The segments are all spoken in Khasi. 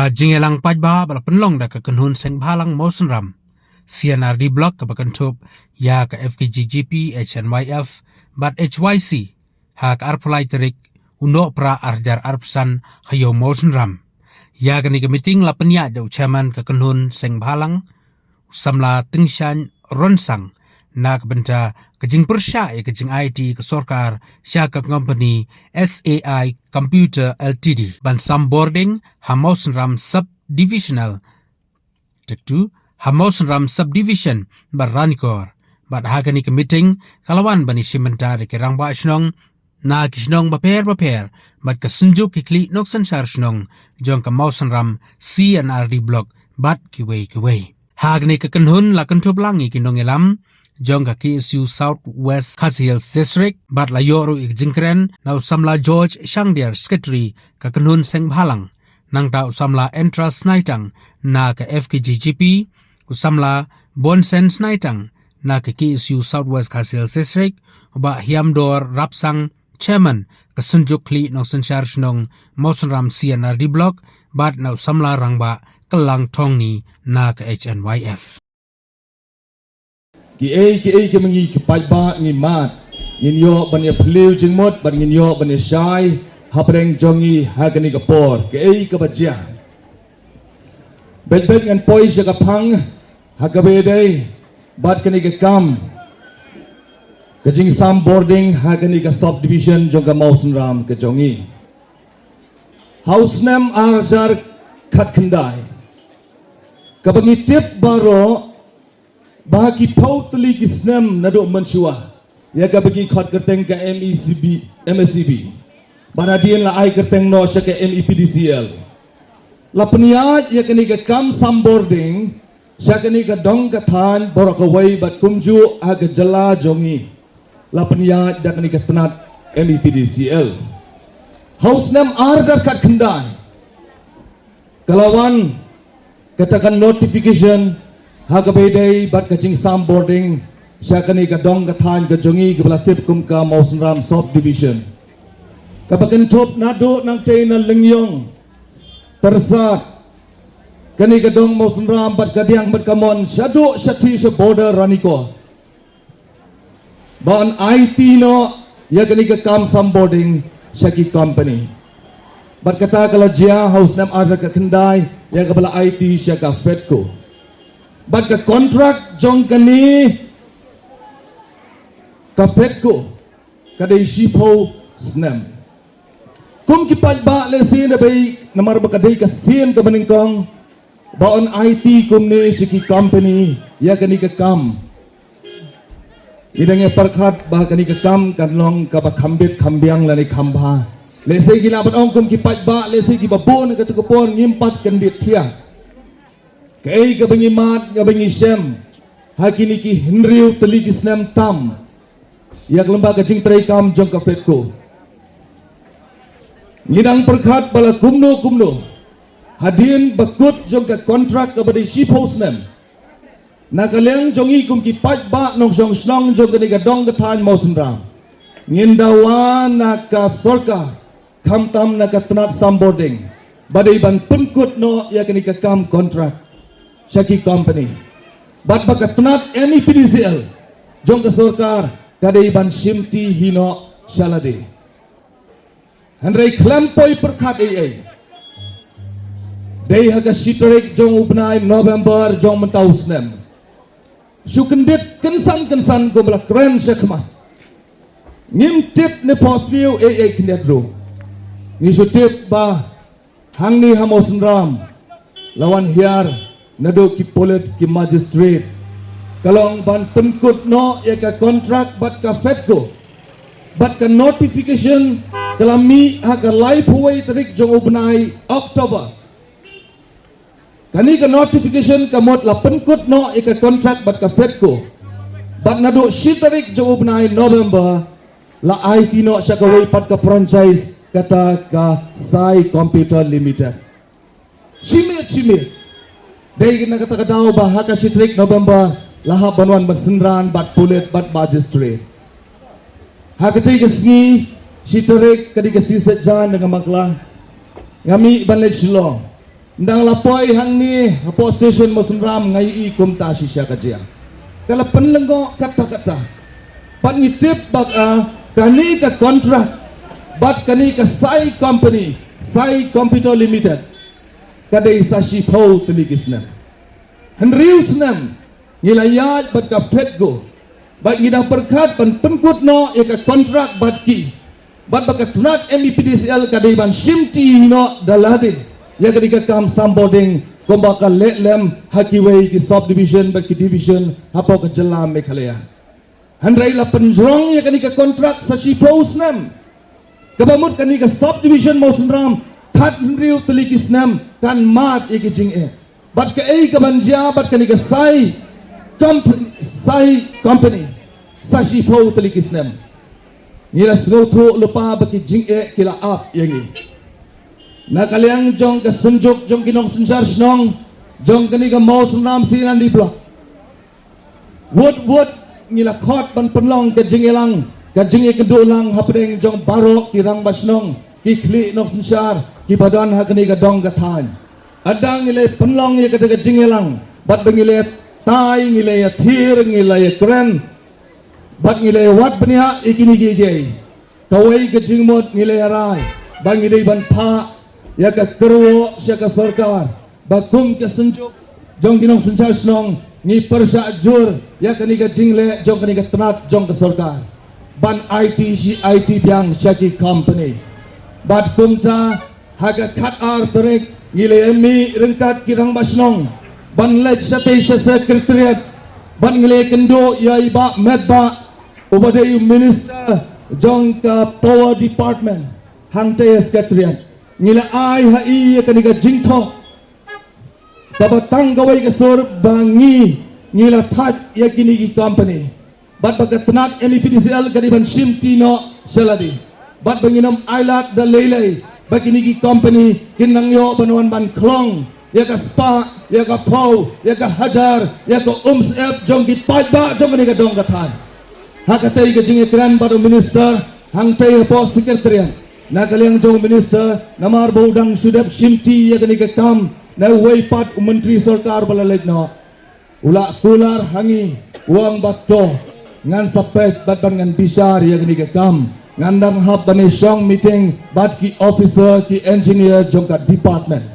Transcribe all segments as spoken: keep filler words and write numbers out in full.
Ka jingïalang paidbah ba la pynlong da ka kynhun seng bhalang Mawsynram C and R D Block kaba kynthup ïa ka F K J G P, H N Y F bad H Y C ha ka arphew lai tarik u Nohprah arhajar arphew san ha Ïew Mawsynram. Ïa kane ka meeting la pynïaid da u chairman ka kynhun seng bhalang, u samla Tyngshaiñ Ronsang, na ka bynta ka jingpyrshah ïa ka jingaiti ka sorkar sha ka company S A I Computer L T D ban sam bording ha Mawsynram Sub Divisional, Tektu ha Mawsynram Sub Division bad Ranikor. Bad ha kane ka meeting ka la wan ban ïashim bynta da ki rangbah shnong na ki shnong bapher bapher bad ka Synjuk ki khlieh nongsynshar shnong jong ka Mawsynram C and R D Block bad kiwei kiwei. Ha kane ka kynhun la kynthup lang ïa ki nongïalam jong ka K S U South West Khasi Hills District bad la ïoh ruh ïa ka jingkren na u samla George Shangdiar, Secretary ka kynhun seng bhalang. Nangta u samla Entra Snaitang na ka F K J G P, u samla Bonsen Snaitang na ka K S U South West Khasi Hills District, u bah Hiamdor Rapsang, Chairman ka Synjuk khlieh nongsynshar shnong Mawsynram C and R D Block, bad na u samla rangbah Kylang Thongni na ka H N Y F. Kiei kiei kiba ngi ki paidbah ngi mad, ngin ïoh ban ïa phylliew jingmut bad ngin ïoh ban ïa shai hapdeng jong ngi ha kane ka por, kiei kaba jia. Beit beit ngan poi sha ka phang ha kaba ïadei bad kane ka kam ka jingsam bording ha kane ka subdivision jong ka Mawsynram ka jong ngi. Ha u snem arhajar khatkhyndai, kaba ngi tip baroh ba ha ki phew tylli ki snem naduh mynshuwa, ïa kaba ngi khot kyrteng ka M E C B, M S C B, bad hadien la ai kyrteng noh sha ka M E P D C L, la pynïaid ïa kane ka kam sam bording sha kane ka dong ka thaiñ baroh kawei bad kumjuh ha ka jylla jong ngi la pynïaid da kane ka tnat M E P D C L. Ha u snem arhajar khatkhyndai ka la wan kata ka notification ha kaba ïadei bad ka jingsam bording sha kane ka dong ka thaiñ ka jong ngi kaba la tip kum ka Mawsynram Subdivision, kaba kynthup naduh nangtei na Lyngïong, Tyrsad, kane ka dong Mawsynram bad Kadiang bad Kamon, shaduh shathie sha border Ranikor, ba yn aiti noh ïa kane ka kam sam bording sha ki company. Bad kata ka la jia ha u snem arhajar khatkhyndai, ïa kaba la aiti sha ka FEDCO. Bad ka kontrak jong kane ka FEDCO ka dei shiphew snem. Kum ki paidbah lehse naba ïeit, namar ba ka dei ka sien kaba nyngkong ba yn aiti kumne sha ki company ïa kane ka kam. Ngi dang ïa pyrkhat ba kane ka kam kan long kaba kham bit kham biang lane kham bha. Lehse ngi lah ban ong kum ki paidbah, lehse kiba bun ha katu ka por ngim pat kyndit thiah. Kaei kaba ngi mad, kaba ngi shem ha kine ki hynriew tylli ki snem tam ïa ka lymba ka jingtrei kam jong ka FEDCO, ngi dang pyrkhat ba la kumno kumno hadien ba kut jong ka kontrak kaba dei shiphew snem, na ka liang jong ngi kum ki paidbah nongshong shnong jong kane ka dong ka thaiñ Mawsynram, ngin dawa na ka sorkar, khamtam na ka tnat sam bording, ba dei ban pynkut noh ïa kane ka kam kontrak sha ki company, bad ba ka tnat M E P D C L jong ka sorkar ka dei ban shimti hi noh sha lade. Hynrei khlem poi pyrkhat ei ei, dei ha ka shi tarik jong u bnai November jong mynta u snem, shu kyndit kynsan kynsan kumba la kren shakhmat, ngim tip ne phohsniew ei ei khyndiat ruh. Ngi shu tip ba hangne ha Mawsynram la wan hiar naduh ki pulit, ki magistrate, ka long ban pynkut noh ïa ka kontrak bad ka FEDCO. Bad ka notification ka la mih ha ka laiphew wei tarik jong u bnai October. Kane ka notification ka mut la pynkut noh ïa ka kontrak bad ka FEDCO. Bad naduh shi tarik jong u bnai November la aiti noh sha kawei pat ka franchise, kata ka Sai Computer Limited. Shi miet shi miet. Dei na kata ka daw ba ha ka shi tarik November la hap ban wan ban synran bad pulit bad magistrate. Ha katei ka sngi, shi tarik, ka dei ka sngi Saitjaiñ, da nga bakla, nga mih ban leit Shillong. Dang la poi hangne hapoh station Mawsynram nga ïohi kumta shisha ka jia. Ka la pynlyngngoh katta katta. Bad ngi tip ba ka, kane ka contract bad kane ka Sai Company, Sai Computer Limited, ka dei sa shiphew tylli ki snem. Hynriew snem ngi la ïaid bad ka PEDCO, bad ngi dang pyrkhat ban pynkut noh ïa ka contract bad ki, bad ba ka tnat MePDCL ka dei ban shimti noh da lade ïa kane ka kam sambording kumba ka leh lem ha kiwei ki subdivision bad ki division hapoh ka jylla Meghalaya. Hynrei la pynjrong ïa kane ka contract sa shiphew snem. Kaba mut kane ka subdivision Mawsynram khathynriew tylli ki snem kan mad ïa ki jingeh. Bad kaei kaban jia bad kane ka Sai Comp-, Sai Company sa shiphew tylli ki snem. Ngi la sngewthuh lypa ba ki jingeh ki la ap ïa ngi. Na ka liang jong ka Synjuk jong ki Nongsynshar Shnong jong kane ka Mawsynram C and RD Block, wut wut ngi la khot ban pynlong ka jingïalang, ka jingïakynduh lang hapdeng jong baroh ki rangbah shnong, ki khlieh nongsynshar kiba don ha kane ka dong ka thaiñ. Hadang ngi la pynlong ïa kata ka jingïalang, bad ba ngi la tai, ngi la ïathir, ngi la ïakren, bad ngi la ïawad bniah ïa kine kiei kiei. Kawei ka jingmut ngi la ïarai ba ngi dei ban phah ïa ka kyrwoh sha ka sorkar ba kum ka Synjuk jong ki Nongsynshar Shnong ngi pyrshah jur ïa kane ka jingleh jong kane ka tnat jong ka sorkar ban aiti shi aiti biang sha ki company. Bad kumta ha ka khatar tarik ngi la ïamih ryngkat ki rangbah shnong ban leit shatei sha Secretariat bad ngi la ïakynduh ïa i Bah Metbah uba dei u Minister jong ka Power Department hangtei ha Secretariat. Ngi la ai ha i ïa kane ka jingthoh kaba tang kawei ka sur ba ngi, ngi la thait ïa kine ki company bad ba ka tnat MePDCL ka dei ban shimti noh sha lade, bad ba ngin ym ailad da lei lei ba kine ki company kin nang ïoh ban wan ban khlong ïa ka spah, ïa ka phew, ïa ka hajar, ïa ka umsyep jong ki paidbah jong kane ka dong ka thaiñ. Ha katei ka jingïakren bad u Minister hangtei hapoh Secretariat, na ka liang jong u Minister, namar ba u dang shu dep shimti ïa kane ka kam na uwei pat u Myntri Sorkar ba la leit noh, u la kular ha ngi, u ong ba to ngan sa peit bad ban ngan bishar ïa kane ka kam. Ngan dang hap ban ïashong meeting bad ki officer, ki engineer jong ka department.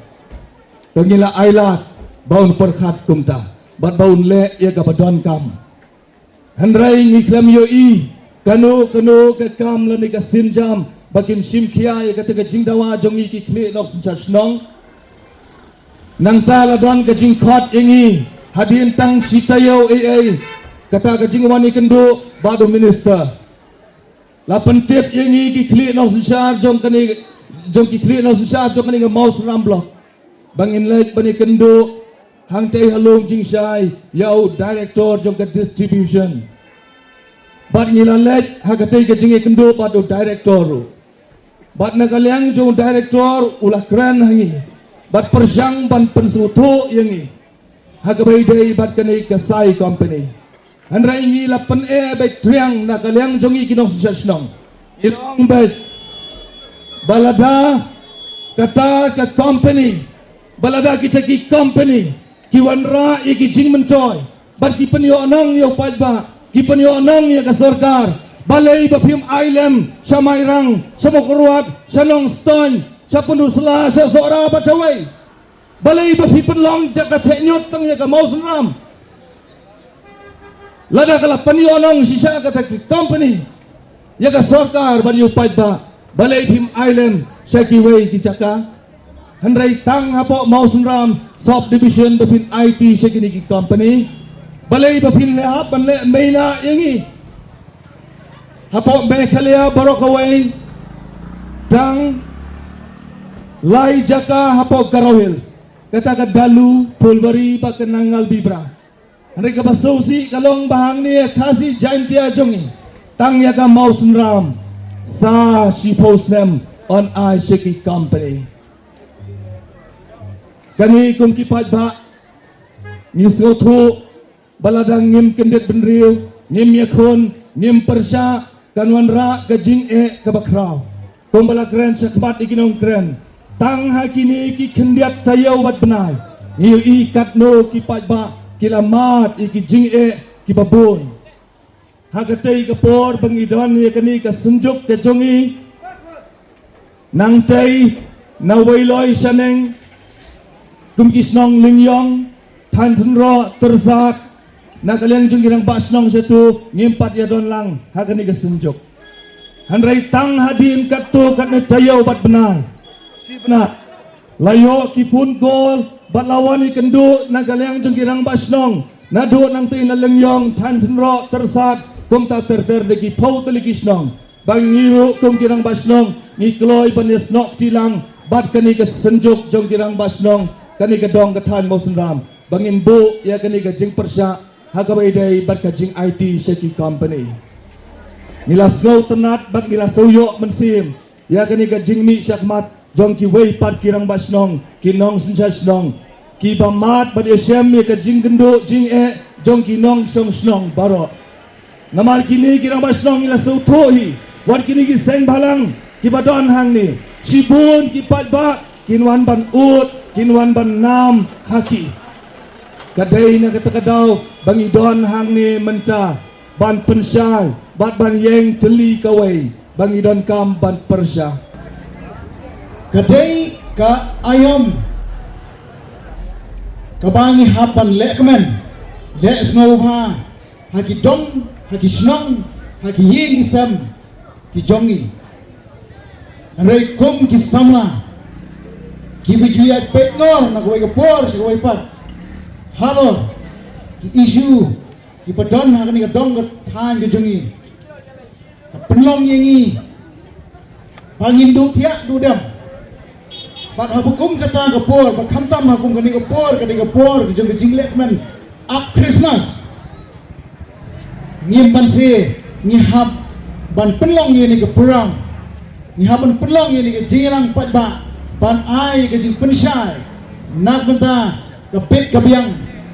To ngi la ailad ba un pyrkhat kumta bad ba un leh ïa kaba donkam. Hynrei ngi khlem ïohi kano kano ka kam lane ka sienjam ba kin shim khia ïa kata ka jingdawa jong ngi ki khlieh nongsynshar shnong. Nangta la don ka jingkhot ïa ngi hadien tang shi taïew ei ei, kata ka jingwan ïakynduh bad u Minister. La pyntip ïa ngi ki khlieh nongsynshar jong kane, jong ki khlieh nongsynshar jong kane ka Mawsynram Block ba ngin leit ban ïakynduh hangtei ha Lum Jingshai ïa u Director jong ka Distribution. Bad ngi la leit ha katei ka jingïakynduh bad u Director ruh. Bad na ka liang jong u Director u la kren ha ngi bad pyrshang ban pynsngewthuh ïa ngi ha kaba ïadei bad kane ka Sai Company. Hynrei ngi la pyneh beit triang na ka liang jong ngi ki nongsynshar shnong. Ngi la ong beit ba lada kata ka company, ba lada kita ki company ki wanrah ïa ki jingmyntoi bad ki pynïoh nong ïa u paidbah, ki pynïoh nong ïa ka sorkar, balei ba phim ai lem sha Mairang, sha Mawkyrwat, sha Nongstoiñ, sha Pynursla, sha Sohra bad sha wei? Balei ba phi pynlong jaka theh ñiut tang ïa ka Mawsynram? Lada ka la pynïoh nong shisha kata ki company ïa ka sorkar bad ïa u paidbah, balei phim ai lem sha kiwei ki jaka? Hynrei tang hapoh Mawsynram Subdivision ba phin aiti sha kine ki company. Balei ba phin leh hap ban leh maina ïa ngi? Hapoh Meghalaya baroh kawei, tang lai jaka hapoh Garo Hills, kata ka Dalu, Phulbari bad ka Nangal Bibra. Hynrei kaba sngewsih ka long ba hangne Khasi Jaintia jong ngi, tang ïa ka Mawsynram sa shiphew snem yn ai sha ki company. Kane kum ki paidbah ngi sngewthuh ba lada ngim kyndit bynriew, ngim ïakhun, ngim pyrshah, kan wanrah ka jingeh kaba khraw. Kumba la kren shakhmat ïa ki nongkren, Tang ha kine ki khyndiat taïew bad bnai, ngi ïohi katno ki paidbah ki la mad ïa ki jingeh kiba bun. Ha katei ka por ba ngi don ïa kane ka synjuk ka jong ngi, nangtei na Weiloi shaneng, kum ki shnong Lyngïong, Thaiñ Tynroh, Tyrsad, na ka liang jong ki rangbah shnong shato ngim pat ïa don lang ha kane ka synjuk. Hynrei tang hadien katto katne taïew bad bnai, shi bnai, la ïoh ki phone call bad la wan ïakynduh na ka liang jong ki rangbah shnong naduh nangtei na Lyngïong, Thaiñ Tynroh, Tyrsad, kumta ter ter da ki phew tylli ki shnong. Ba ngi ruh kum ki rangbah shnong ngi kloi ban ïasnoh kti lang bad kane ka synjuk jong ki rangbah shnong, kane ka dong ka thaiñ Mawsynram, ba ngin buh ïa kane ka jingpyrshah ha kaba ïadei bad ka jingaiti sha ki company. Ngi la sngewtynnat bad ngi la sngewïoh mynsiem ïa kane ka jingmih shakhmat jong kiwei pat ki rangbah shnong, ki nongsynshar shnong, kiba mad bad ïashem ïa ka jingkynduh jingeh jong ki nongshong shnong baroh. Namar kine ki rangbah shnong ngi la sngewthuh hi, wat kine ki seng bhalang kiba don hangne, shibun ki paidbah kin wan ban ud, kin wan ban nam ha ki. Ka dei na kata ka daw ba ngi don hangne mynta ban pynshai bad ban ïeng tylli kawei ba ngi donkam ban pyrshah. Ka dei ka aïom kaba ngi hap ban leh kmen, leh sngewbha ha ki dong, ha ki shnong, ha ki ïing ki sem ki jong ngi. Hynrei kum ki samla kiba ju ïaid peitngor na kawei ka por sha kawei pat halor ki issue kiba don ha kane ka dong ka thaiñ ka jong ngi, ka pynlong ïa ngi ba ngin duh thiah duh dem. Bad ha ba kum kata ka por, ba khamtam ha kum kane ka por, kane ka por ka jong ka jingleh kmen ap Christmas, ngim banse, ngi hap ban pynlong ïa kane ka program, ngi hap ban pynlong ïa kane ka jingïalang paidbah ban ai ka jingpynshai na ka bynta ka bit ka biang,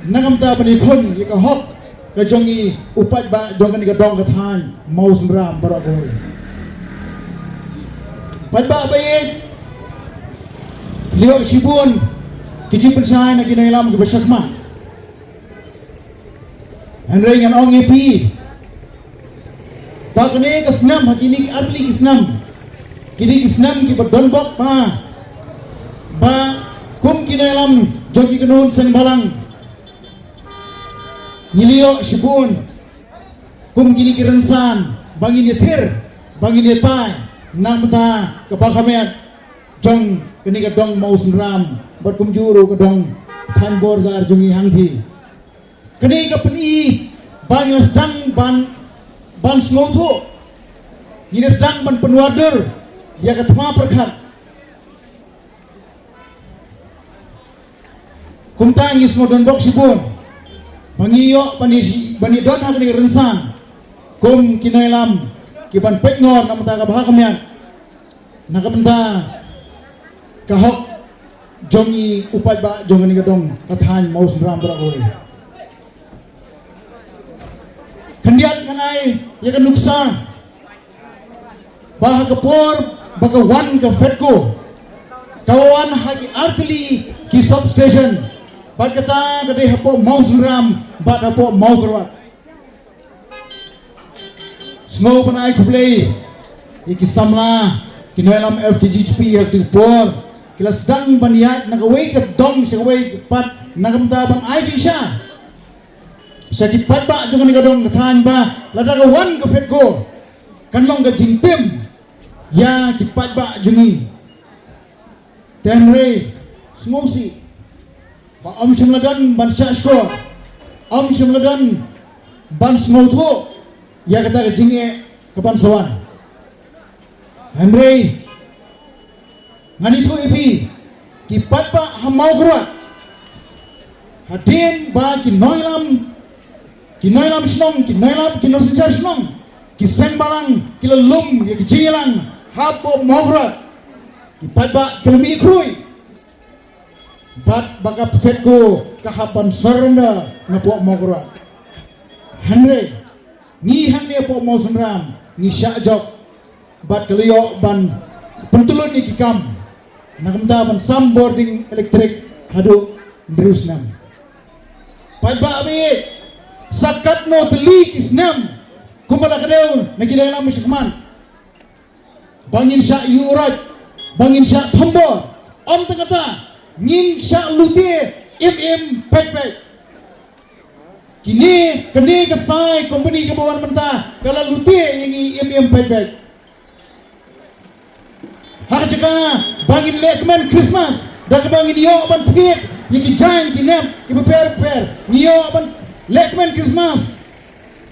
na ka bynta ban ïakhun ïa ka hok ka jong ngi u paidbah jong kane ka dong ka thaiñ Mawsynram baroh kawei. Paidbah ba ïeit, la ïoh shibun ki jingpynshai na ki nongïalam kiba shakhmat. Hynrei ngan ong ïa phi ba kane ka snem, ha kine ki artylli ki snem, kine ki snem kiba donbok ba, ba kum ki nongïalam jong ki kynhun seng bhalang, ngi la ïoh shibun kum kine ki rynsan ba ngin ïathir, ba ngin ïatai na ka bynta ka ba ka miat jong kane ka dong Mawsynram bad kumjuh ruh ka dong thaiñ border jong ngi hangthie. Kane ka pyni ba ngi la sdang ban, ban sngewthuh, ngi la sdang ban pynwar dur ïa ka thma pyrkhat. Kumta ngi sngewdonbok shibun ba ngi ïoh ban ïa, ban ïadon ha kane ka rynsan kum ki nongïalam ki ban peitngor na ka bynta ka ba ka miat, na ka bynta ka hok jong ngi u paidbah jong kane ka dong ka thaiñ Mawsynram baroh kawei. Khyndiat ngan ai ïa ka nuksa ba ha ka por ba ka wan ka FEDCO, ka wan ha ki artylli ki substation, bad kata ka dei hapoh Mawsynram bad hapoh Mawkyrwat. Sngew ban ai khublei ïa ki samla, ki nongïalam F K G H P ha kata ka por, ki la sdang ban ïaid na kawei ka dong sha kawei pat na ka bynta ban ai jingshisha sha ki paidbah jong kane ka dong ka thaiñ ba lada ka wan ka FEDCO kan long ka jingtim ïa ki paidbah jong ngi. Te hynrei sngewsih ba ym shym la don ban shah shkor, ym shym la don ban sngewthuh ïa kata ka jingeh ka ban sa wan. Hynrei ngan ïathuh ïa phi, ki paidbah ha Mawkyrwat, hadien ba ki nongïalam, ki nongïalam shnong, ki nongïalam, ki nongsynshar shnong, ki seng bhalang ki la lum ïa ki jingïalang hapoh Mawkyrwat, ki paidbah ki la mih khrui bad ba ka FEDCO ka hap ban surrender napoh Mawkyrwat. Hynrei ngi hangne hapoh Mawsynram ngi shah jop bad ka la ïoh ban pyntylun ïa ki kam. Na ka bynta ban sam bording elektrik haduh hynriew snem. Paidbah ba ïeit, sa katno tylli ki snem kumba la kdew na ki nongïalam shakhmat ba ngin shah ïuhroit, ba ngin shah thombor. Ym tang kata, ngin shah lute im im peit peit. Kine, kane ka Sai company kaba wan mynta ka la lute ïa ngi im im peit peit. Ha ka jaka ba ngin leh kmen Christmas da kaba ngin ïoh ban thied ïa ki jaiñ ki nep kiba pher pher, ngi ïoh ban leh kmen Christmas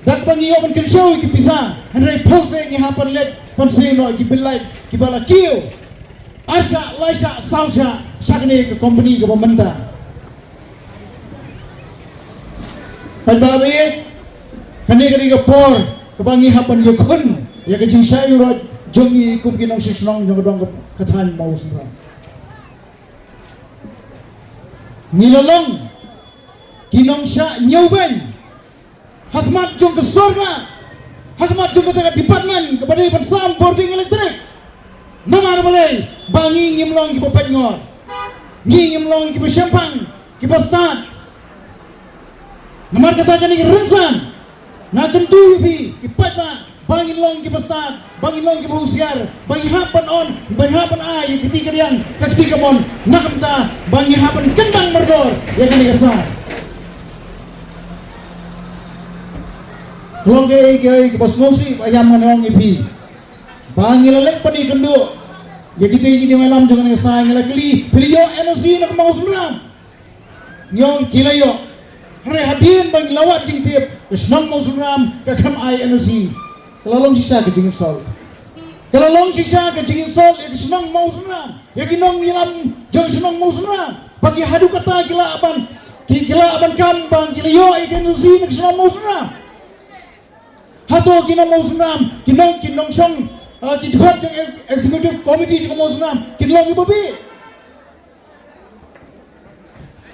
da kaba ngi ïoh ban kynshew ïa ki pisa, hynrei phewse ngi hap ban leit ban siew noh ïa ki bill light kiba la kiew ar shah, lai shah, saw shah sha kane ka company kaba mynta. Paidbah ba ïeit, kane ka dei ka por kaba ngi hap ban ïakhun ïa ka jingshah ïuhroit jong ngi kum ki nongshong shnong jong ka dong ka thaiñ Mawsynram. Ngi la long ki nongshah ñiewbeiñ ha khmat jong ka sorkar, ha khmat jong kata ka department kaba dei ban sam bording elektrik. Namar balei? Ba ngi ngim long kiba peit ngor, ngi ngim long kiba shemphang, kiba stad. Namar kata kane ka rynsan nga kyntu ïa phi ki paidbah ba ngin long kiba stad, ba ngin long kiba husiar, ba ngin hap ban on, ba ngin hap ban ai ïa ka kti ka riang, ka kti kamon, na ka bynta ba ngin hap ban kyndang mardor ïa kane ka Sai. Ka long kaei kaei kaba sngewsih ba ïam ngan ong ïa phi ba ngi la leit ban ïakynduh ïa kita ki nongïalam jong kane ka Sai, ngi la kylli, phi la ïoh N O C na ka Mawsynram? Ngi ong ki la ïoh. Hynrei hadien ba ngi la wad jingtip, ka shnong Mawsynram ka khlem ai N O C. Ka la long shisha ka jinginsult. Ka la long shisha ka jinginsult ïa ka shnong Mawsynram, ïa ki nongïalam jong ka shnong Mawsynram, ba ki haduh katta ki lah ban, ki, ki lah ban kam ba ki la ïoh ïa ka N O C na ka shnong Mawsynram. Hato ki nong Mawsynram, ki nong, ki nongshong, uh, ki dkhot jong ex-, executive committee jong Mawsynram kin long kiba bieit?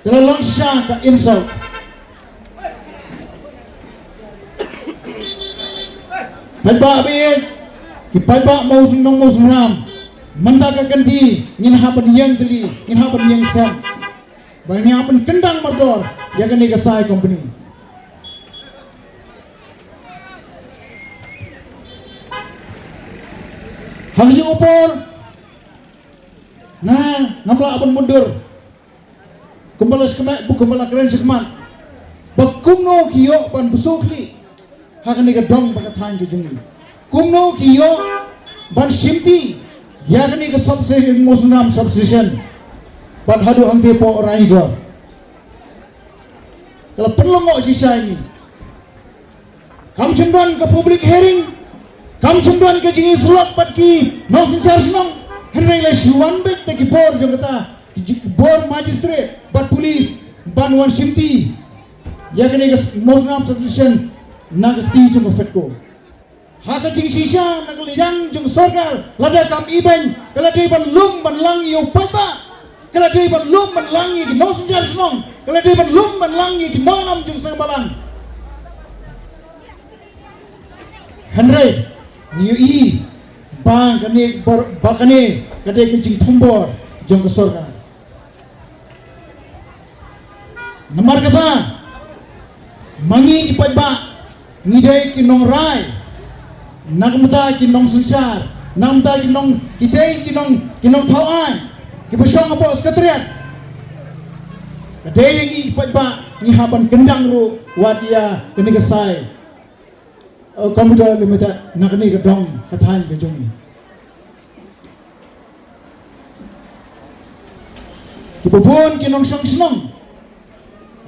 Ka la long shisha ka insult. Paidbah ba ïeit, ki paidbah Mawsynram, nong Mawsynram, mynta ka kynti ngin hap ban ïeng tylli, ngin hap ban ïeng sem ba ngin hap ban kyndang mardor ïa kane ka Sai company. Ha ka jingupor, na, ngam lah ban mutdur. Kumba la shakmat, kumba la kren shakmat, ba kumno ki ïoh ban bsuh khlieh ha kane ka dong bad ka thaiñ ka jong ngi. Kumno ki ïoh ban shimti ïa kane ka substation, Mawsynram substation, bad haduh hangtei hapoh Ranikor. Ka la pynlyngngoh shisha ïa ngi. Kam shym don ka public hearing, kam shym don ka jingisynllok bad ki nongsynshar shnong, hynrei la shu wan beit da ki bor jong kata, ki ji-, bor magistrate bad police ban wan shimti ïa kane ka s-, Mawsynram substation na ka kti jong ka FEDCO. Ha ka jingshisha na ka liang jong sorkar, lada kam ibeiñ, ka la dei ban lum ban lang ïa u paidbah, ka la dei ban lum ban lang ïa ki nongsynshar shnong, ka la dei ban lum ban lang ïa ki nongïalam jong seng balang. Hynrei ngi ïohi ba kane bor-, ba kane ka dei ka jingthombor jong ka sorkar. Namar kata, ma ngi ki paidbah ngi dei ki nongrai, na ka bynta ki nongsynshar, na ka bynta ki nong, ki dei ki nong, ki nongthaw aiñ kiba shong hapoh Secretariat. Ka dei ïa ngi ki paidbah ngi hap ban kyndang ruh wat ïa kane ka Sai, uh, Computer Limited na kane ka dong ka thaiñ ka jong ngi. Kiba bun ki nongshong shnong,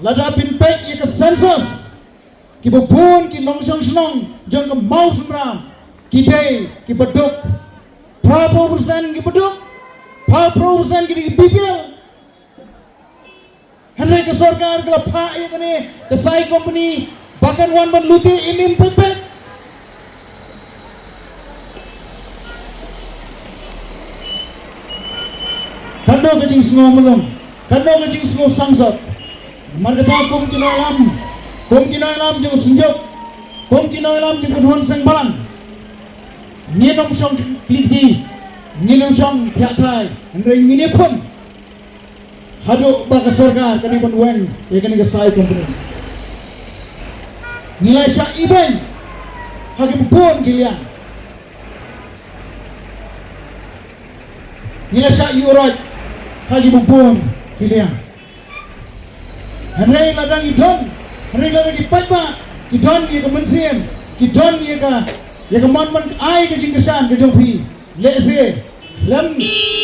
lada phin peit ïa ka census, kiba bun ki nongshong shnong jong ka Mawsynram ki dei kiba duk. Phra phew percent kiba duk, phra phew percent ki dei ki B P L. Hynrei ka sorkar ka la phah ïa kane ka Sai company ba kan wan ban lute im im peit peit. Katno ka jingsngew mulung, katno ka jingsngew sangsot. Namar kata kum ki nongïalam, kum ki nongïalam jong ka synjuk, kum ki nongïalam jong ka kynhun seng balang, ngin ym shong khlieh kti Ngin ym shong thiah thai, hynrei ngin ïakhun haduh ba ka sorkar ka dei ban weng ïa kane ka Sai Company. Ngi la shah ibeiñ ha ki bun ki liang. Ngi la shah ïuh roit ha ki bun ki liang. Hynrei lada ngi don, hynrei lada ki paidbah ki don ïa ka mynsiem, ki don ïa ka, ïa ka mon ban ai ka jingkyrshan ka jong phi, lehse khlem,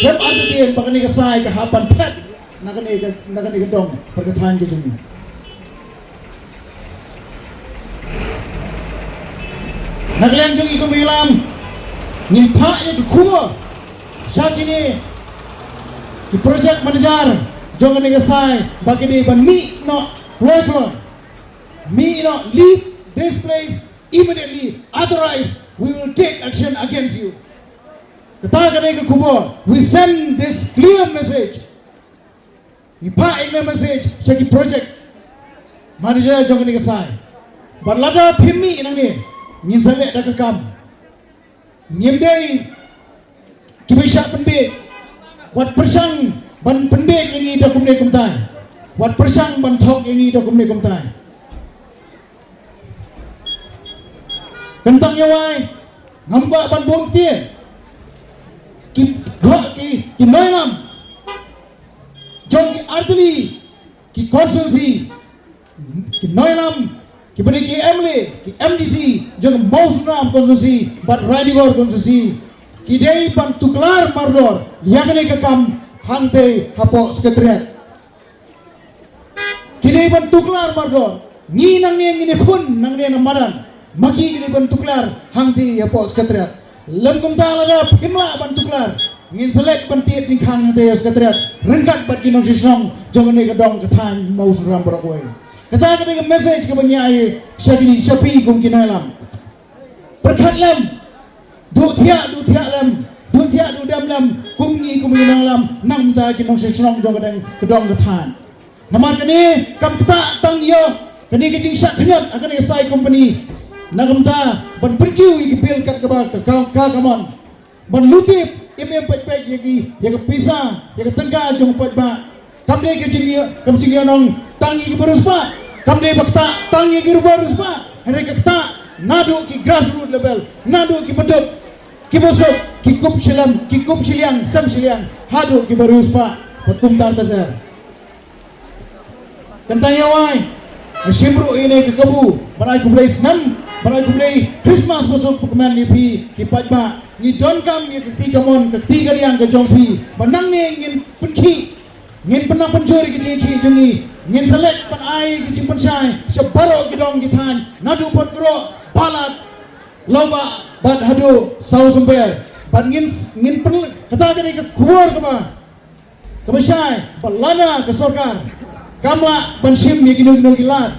khlem artatien ba kane ka sai ka hap ban phet na kane ka, na kane ka dong bad ka thaiñ ka jong ngi. Na ka liang jong i kum i lam, ngin phah ïa ka khubor sha kine ki project manager jong kane ka sai ba ki dei ban mih noh kloi kloi. Mih noh, leave this place immediately, otherwise we will take action against you. Kata ka dei ka khubor. We send this clear message. Ngi phah ïa kane message sha ki project manager jong kane ka sai. Bad lada phim mih nangne, ngin sa leh da ka kam. Ngim dei kiba shah pynbiej. Wat pyrshang ban pynbiej ïa ngi da kumne kumtai. Wat pyrshang ban thok ïa ngi da kumne kumtai. Kyntang ïa wai, ngam kwah ban bun ktien. Ki, ki, ki nongïalam jong ki artylli ki constituency, ki nongïalam, kiba dei ki M L A, ki M D C jong Mawsynram constituency bad Rainigor constituency, ki dei ban tuklar mardor ïa kane ka kam hangtei hapoh Secretariat. Ki dei ban tuklar mardor. Ngi nangne ngin ïakhun nangne na madan. Ma ki ki dei ban tuklar hangtei hapoh Secretariat. Lym kumta lada phim lah ban tuklar, ngin sa leit ban tied jingkhang hangtei ha Secretariat ryngkat bad ki nongshong shnong jong kane ka dong ka thaiñ Mawsynram baroh kawei. Kata ka dei ka message kaba ngi ai sha kine, sha phi kum ki nongïalam. Pyrkhat lem. Duh thiah, duh thiah lem. Duh thiah, duh dem lem. Kum ngi, kum ngi nang lem. Nangta ki nongshong shnong jong ka dong, ka dong ka thaiñ. Namar kane kam ktah tang ïa kane ka jingshah khñiot ha kane ka sai company. Na ka bynta ban pynkiew ïa ki bill kat kaba ka, ka, ka, ka mon. Ban lutip im im peit peit ïa ki, ïa ka pisa, ïa ka tyngka jong u paidbah. Kam dei ka jingïa, kam jingïa nong tang ïa ki ba riewspah. Kam dei ba ktah tang ïa ki ba riewspah. Hynrei ka ktah naduh ki grassroots level, naduh ki baduk, ki basuk, ki kup shilem, ki kup shiliang, sem shiliang, haduh ki ba riewspah. Bad kumta ter ter. Kyntang ïa wai, nga shim ruh ïa kane ka kabu ban ai khublei snem, ban ai khublei Christmas basuk bakmen ïa phi ki paidbah. Ngi donkam ïa ka kti kamon, ka kti kadiang ka jong phi, ba nangne ngin pynkhih, ngin pynnang pynjur ïa ka jingkhih jong ngi. Ngin sa leit ban ai ka jingpynshai sha baroh ki dong ki thaiñ, naduh Pyngroh, Balat, Lawbah bad haduh Sawsymber. Bad ngin, ngin pyn, kata ka dei ka khubor kaba kaba shai, ba lada ka sorkar kam lah ban shim ïa kino kino ki lad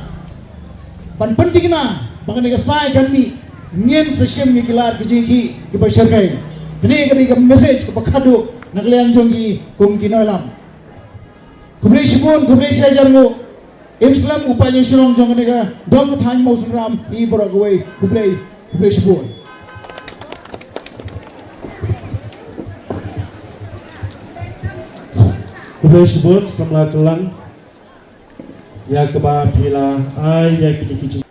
ban pynthikna ba kane ka sai kan mih, ngin sa shim ïa ki lad ka jingkhih kiba shyrkhei. Kane ka dei ka message kaba khadduh na ka liang jong ngi kum ki nongïalam. Khublei shibun, khublei shihajar nguh. Im slem u paid ïing shnong jong kane ka dong ka thaiñ Mawsynram, ïa baroh kawei. Khublei, khublei shibun. Khublei shibun samla Kylang ïa kaba phi la ai ïa kine ki jing-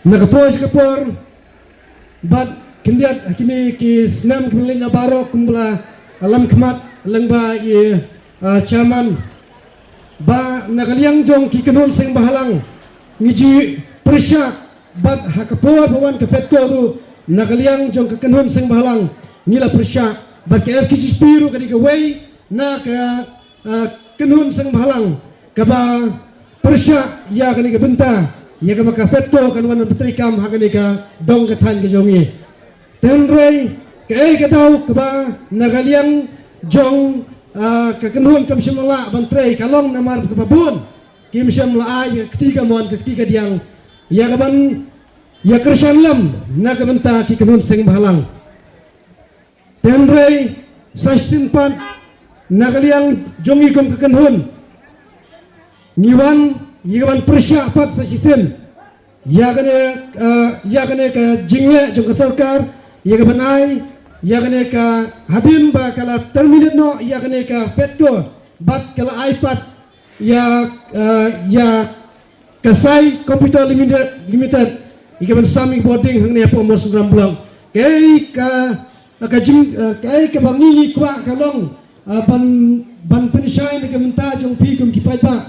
Na ka por sha ka por bad khyndiat ha kine ki snem ki ba la leit na baroh kumba la lam khmat lyngba i, ah, chairman, ba na ka liang jong ki kynhun seng bhalang ngi ju pyrshah bad ha ka por ba wan ka FEDCO ruh na ka liang jong ka kynhun seng bhalang ngi la pyrshah bad ka FKJGP ruh ka dei kawei na ka, ah, kynhun seng bhalang kaba pyrshah ïa kane ka bynta ïa kaba ka FEDCO kan wan ban treikam ha kane ka dong ka thaiñ ka jong ngi. Te hynrei kaei ka daw kaba na ka liang jong, ah, ka kynhun kam shym la lah ban trei ka long namar kaba bun kim shym la ai ka kti kamon ka kti kadiang ïa kaban ïa kyrshan lem na ka bynta ki kynhun seng bhalang. Te hynrei sa shisien pat na ka liang jong ngi kum ka kynhun ngi wan ngi wan pyrshah pat sa shisien ïa kane, eh, ïa kane ka jingleh jong ka sorkar ïa ka ban ai ïa kane ka, hadien ba ka la terminate noh ïa kane ka FETCO bad ka la ai pat ïa, eh, ïa ka Sai Computer Limited, Limited ïa ka ban sam ïa ka bording hangne hapoh Mawsynram Block. Kaei ka, ka jing, eh, kaei kaba ngi ngi kwah ka long, eh, ban, ban pynshai na ka bynta jong phi kum ki paidbah.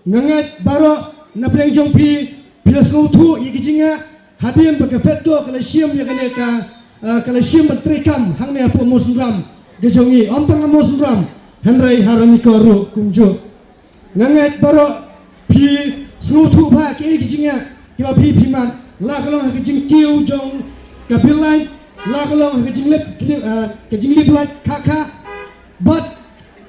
Nga ngeit baroh na pdeng jong phi, phi la sngewthuh ïa ki jingeh hadien ba ka FETCO ka la shim ïa kane ka, ah, ka la shim ban treikam hangne hapoh Mawsynram ka jong ngi, ym tang ha Mawsynram, hynrei ha Ranikor ruh kumjuh. Nga ngeit baroh phi sngewthuh bha kiei ki jingeh kiba phi phi mad, la ka long ha ka jingkiew jong ka bill light, la ka long ha ka jinglip, ah, ka jinglip light kha kha bad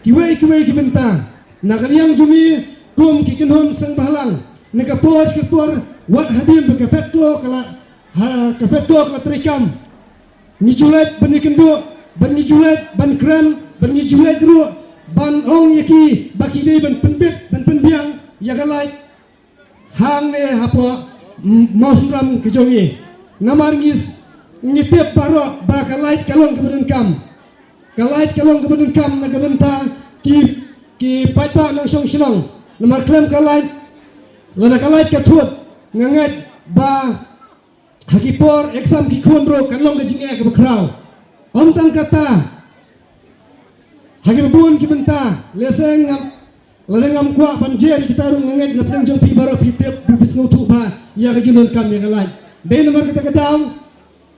kiwei kiwei ki bynta. Na ka liang jong ngi kum ki kynhun seng bhalang, na ka por sha ka por, wat hadien ba ka FETCO ka la, ha, ka FETCO ka la treikam, ngi ju leit ban ïakynduh, ban ngi ju leit ban kren, ban ngi ju leit ruh ban ong ïa ki ba ki dei ban pynbit, ban pynbiang ïa ka light hangne hapoh, mm, Mawsynram ka jong ngi. Namar ngi s-, ngi tip baroh ba ka light ka long kaba donkam. Ka light ka long kaba donkam na ka bynta ki, ki paidbah nongshong shnong. Namar khlem ka light, lada ka light ka thut, nga ngeit ba ha ki por exam ki khun ruh kan long ka jingeh kaba khraw. Ym tang kata, ha kiba bun ki bynta, lehse ngam, lada ngam kwah ban jer ïa kita ruh, nga ngeit na pdeng jong phi baroh phi tip, phi sngewthuh bha ïa ka jingdonkam ïa ka light. Dei namar kata ka daw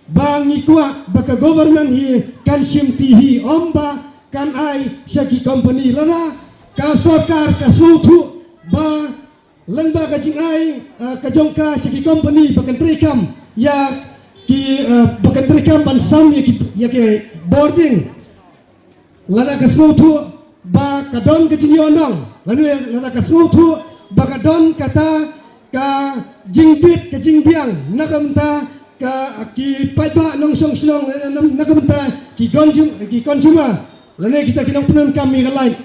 ba ngi kwah ba ka government hi kan shimti hi, ym ba kan ai sha ki company. Lada ka sorkar ka sngewthuh ba lyngba ka jingai, ah, ka jong ka sha ki company ba kan treikam ïa ki, ah, ba kan treikam ban sam ïa ki, ïa ki bording. Lada ka sngewthuh ba ka don ka jingïohnong, lane lada ka sngewthuh ba ka don kata ka jingbit ka jingbiang na ka bynta ka, ki paidbah nongshong shnong, na, na ka bynta ki consumer, ki consumer, lane kita ki nongpyndonkam ïa ka light.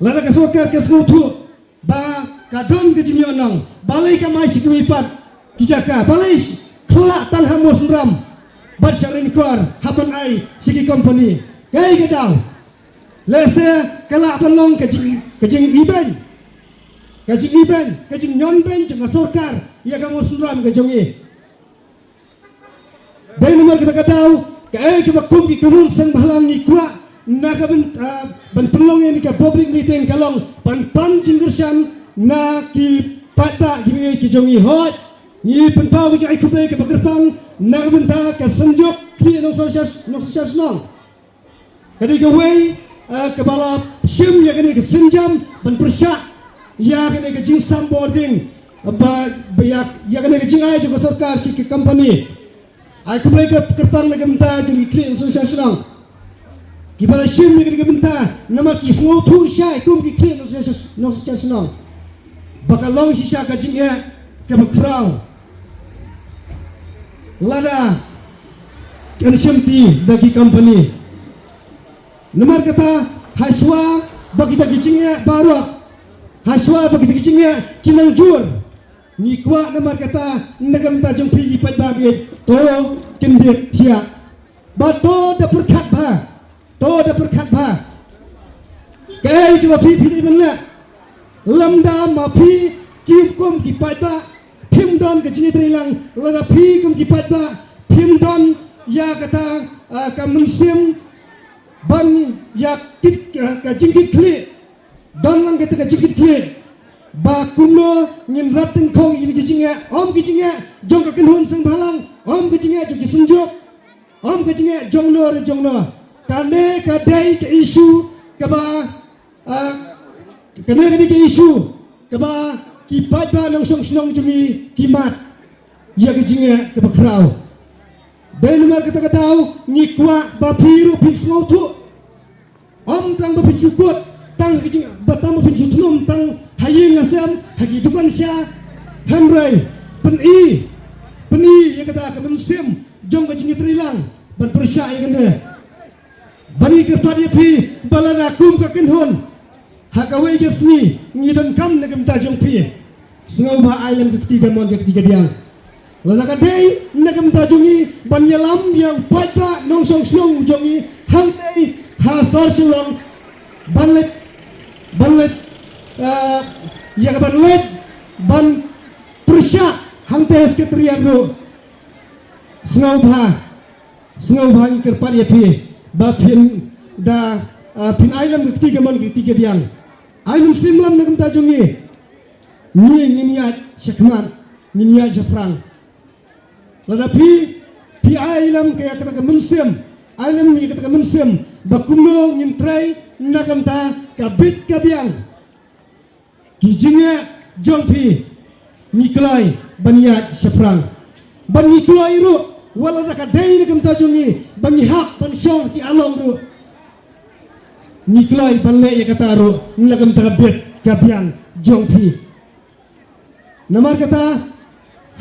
Lada ka sorkar ka sngewthuh ba ka don ka jingïohnong, balei kam ai sha kiwei pat ki jaka, balei khlak tang ha Mawsynram bad sha Ranikor hap ban ai sha ki company? Kaei ka daw? Lehse ka lah ban long ka jing, ka jingibeiñ, ka jingibeiñ, ka jingnongbeiñ jong ka sorkar ïa ka Mawsynram ka jong ngi. Dei namar kata ka daw, kaei kaba kum ki kynhun seng bhalang ngi kwah na ka byn, ah, ban pynlong ïa kane ka public meeting ka long ban pan jingkyrshan na ki paidbah kiba ïeit ki jong ngi. Hooid, ngi pynpaw ka jingai khublei kaba kyrpang na ka bynta ka Synjuk Khlieh Nongshong Shnong. Ka dei kawei, eh, kaba la shim ïa kane ka sienjam ban pyrshah ïa kane ka jingsam bording, eh, ba, ba ïa, ïa kane ka jingai jong ka sorkar sha ki company. Ai khublei ka kyrpang na ka bynta jong ki Khlieh Nongshong Shnong kiba la shim ïa kane ka bynta, namar ki sngewthuh shai kum ki Khlieh Nongshong Shnong ba ka long shisha ka jingeh kaba khraw lada kan shimti da ki company. Namar kata, hashwa ba kita ki jingeh baroh, hashwa ba kita ki jingeh ki nang jur, ngi kwah namar kata na ka bynta jong phi ki paidbah, to kyndit thiah. Ba to da pyrkhat bha, to da pyrkhat bha. Kaei kaba phi phi dei ban leh, lymda ma phi ki kum ki paidbah phim don ka jingïatreilang, lada phi kum ki paidbah phim don ïa kata, ah, ka mynsiem ban ïa kit, ah, ka jingkitkhlieh, don lang kata ka jingkitkhlieh ba kumno ngin rat tyngkhong ïa ki jingeh, ym ki jingeh jong ka kynhun seng bhalang, ym ki jingeh jong ki Synjuk, ym ki jingeh jong no re jong no. Kane ka dei ka issue kaba, ah, kane ka dei ka issue kaba ki paidbah nongshong shnong jong ngi ki mad ïa ka jingeh kaba khraw. Dei namar kata ka daw ngi kwah ba phi ruh phin sngewthuh. Ym tang ba phin shu kut tang ha ki jing, ba tang ba phin shu thnum tang ha ïing ha sem, ha ki dukan sha. Hynrei pyni, pyni ïa kata ka mynsiem jong ka jingïatreilang ban pyrshah ïa kane. Ba ngi kyrpad ïa phi ba lada kum ka kynhun ha kawei ka sngi ngi donkam na ka bynta jong phi, sngewbha ai lem ka kti kamon ka kti kadiang. Lada ka dei na ka bynta jong ngi ban ïalam ïa u paidbah nongshong shnong jong ngi hangtei ha sor Shillong, ban leit, ban leit, eh, ïa ka ban leit ban pyrshah hangtei ha Secretariat ruh. Sngewbha, sngewbha ngi kyrpad ïa phi ba phin da, eh, phin ai lem ka kti kamon ka kti kadiang. Ai mynsiem lem na ka bynta jong ngi. Ngi ngin ïaid shakhmat, ngin ïaid shaphrang. Lada phi, phi ai lem ka, kata ka mynsiem, ai lem ïa kata ka mynsiem ba kumno ngin trei na ka bynta ka bit ka biang ki jingeh jong phi, ngi kloi ban ïaid shaphrang. Ban ngi kloi ruh, wat lada ka dei na ka bynta jong ngi ba ngi hap ban shong ki along ruh, ngi kloi ban leh ïa kata ruh na ka bynta ka bit ka biang jong phi. Namar kata,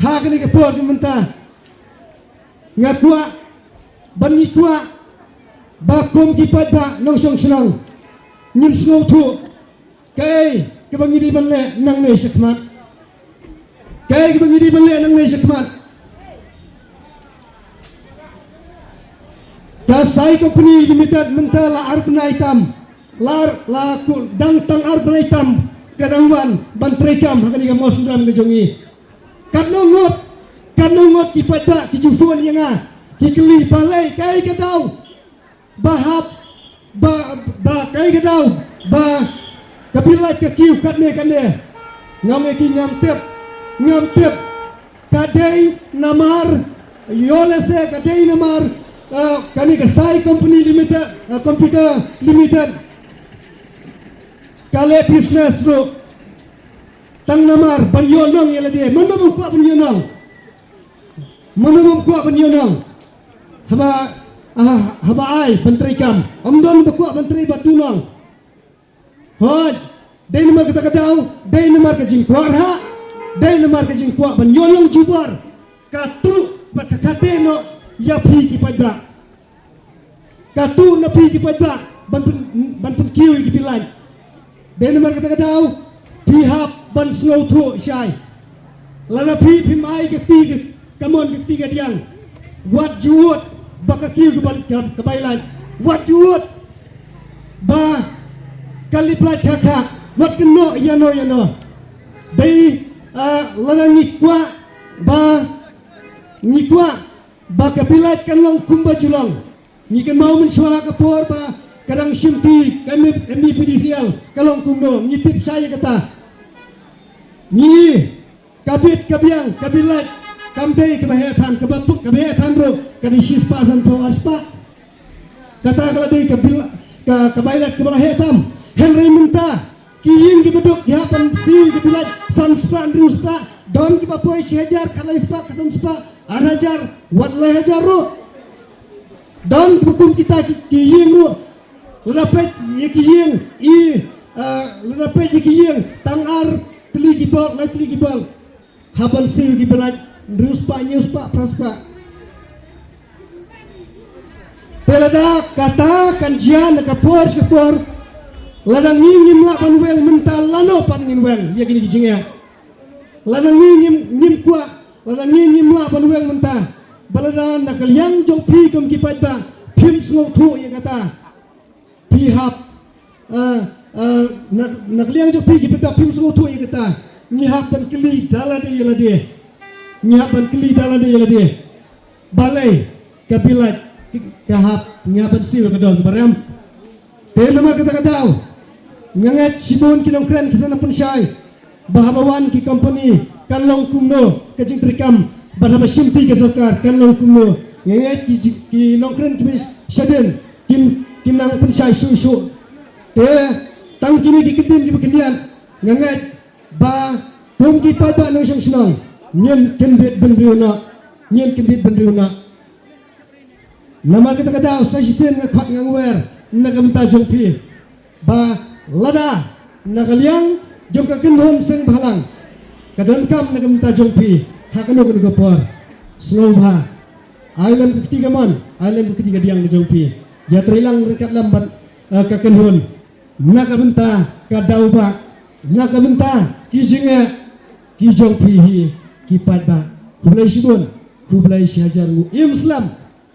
ha kane ka por ka mynta, nga kwah ban ngi kwah ba kum ki paidbah nongshong shnong ngin sngewthuh kaei kaba ngi dei ban leh nangne shakhmat. Kaei kaba ngi dei ban leh nangne shakhmat. Ka Sai Company Limited mynta la ar bnai tam, la ar, la ku dang tang ar bnai tam ka dang wan ban treikam ha kane ka mawsynram ka jong ngi. Katno ngut, katno ngut ki paidbah ki ju phone ïa nga, ki kylli balei kaei ka daw ba hap, ba, ba kaei ka daw ba ka Pillait ka kiew katne katne. Ngam ïa ki, ngam tip, ngam tip. Ka dei namar, ïoh lehse ka dei namar, eh, kane ka Sai Company Limited, eh, Computer Limited, ka leh business ruh tang namar ban ïoh nong ïa lade. Mano bym kwah ban ïoh nong? Mano bym kwah ban ïoh nong? Haba, ah, haba ai ban treikam, ym don ba kwah ban trei bad du nong. Hooid, dei namar kata ka daw, dei namar ka jingkwah rhah, dei namar ka jingkwah ban ïoh nong jubor, ka tuh bad ka khatduh noh ïa phi ki paidbah. Ka tuh na phi ki paidbah ban pyn, ban pynkiew ïa ki Pillait. Dei namar kata ka daw phi hap ban sngewthuh shai. Lada phi phim ai ka kti ka, kamon ka kti kadiang, wat ju ud ba ka kiew ka ban, ka, ka bai lait. Wat ju ud ba ka lip lait kha kha. Wat kynnoh ïano ïano. Dei, ah, lada ngi kwah ba, ngi kwah ba ka Pillait kan long kumba ju long. Ngi kynmaw mynshuwa ka por ba ka dang shimti ka M E P D C L ka long kumno, ngi tip shai ïa kata. Ngi, ka bit ka biang ka Pillait kam dei kaba heh than, kaba puk kaba heh than ruh ka dei shispah sanphew arspah. Kata ka la dei ka Pill, ka, ka Pillait kaba la heh tam. Hynrei mynta ki ïing kiba duk ki hap ban siew ïa ka Pillait san spah hynriew spah, don kiba poi shi hajar, khatlai spah, khatsan spah, ar hajar, wat lai hajar ruh. Don kiba kum kita ki, ki ïing ruh, lada peit ïa ki ïing, i, ah, lada peit ïa ki ïing tang ar tylli ki bok, lai tylli ki bok. Hap ban siew ïa ki Pillait hynriew spah, hynñiew spah, phra spah. Te lada kata kan jia na ka por sha ka por, lada ngi ngim lah ban weng mynta, lano pat ngin weng ïa kine ki jingeh? Lada ngi ngim, ngim kwah, lada ngi ngim lah ban weng mynta, ba lada na ka liang jong phi kum ki paidbah phim sngewthuh ïa kata, phi hap, ah, ah, na, na ka liang jong phi ki paidbah phim sngewthuh ïa kata, ngi hap ban kylli da lade ïa lade. Ngi hap ban kylli da lade ïa lade. Balei ka Pillait ka hap, ngi hap ban siew ïa ka dong kaba rem? Te namar kata ka daw nga ngeit shibun ki nongkren ki sa nang pynshai ba haba wan ki company kan long kumno ka jingtreikam, bad haba shimti ka sorkar kan long kumno. Nga ngeit ki ji, ki nongkren kiba shadien kin, kin nang pynshai shuh shuh. Te tang kine ki kyntien kiba khyndiat, nga ngeit ba kum ki paidbah nongshong shnong ngin kyndit bynriew noh, ngin kyndit bynriew noh. Namar kata ka daw sa shisien nga khot, nga ngwer na ka bynta jong phi ba lada na ka liang jong ka kynhun seng bhalang ka donkam na ka bynta jong phi ha kano kano ka por, sngewbha ai lem ka kti kamon, ai lem ka kti kadiang ka jong phi. Ïatreilang ryngkat lem bad, eh, ka kynhun na ka bynta ka daw ba, na ka bynta ki jingeh ki jong phi hi ki paidbah. Khublei shibun, khublei shihajar nguh. Im slem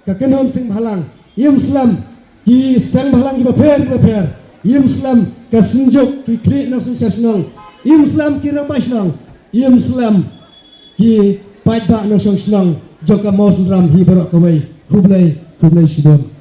ka kynhun seng bhalang, im slem ki seng bhalang kiba pher kiba pher, im slem ka synjuk ki khlieh nongshong shnong, im slem ki rangbah shnong, im slem ki paidbah nongshong shnong jong ka Mawsynram hi baroh kawei. Khublei, khublei shibun.